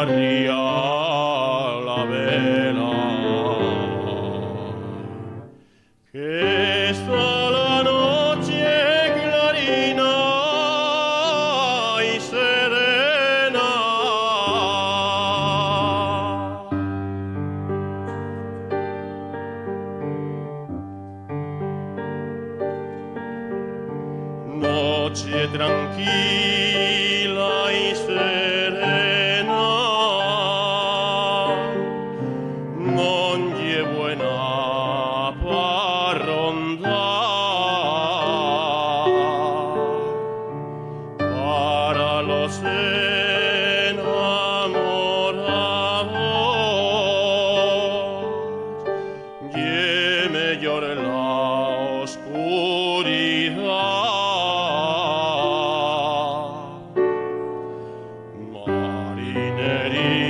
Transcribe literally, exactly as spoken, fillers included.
Arriba la vela, que está la noche clarina y serena. Noche tranquila y serena, non ye buena pa rondar. Para los enamorados ye meyor la oscuridá. Marinería.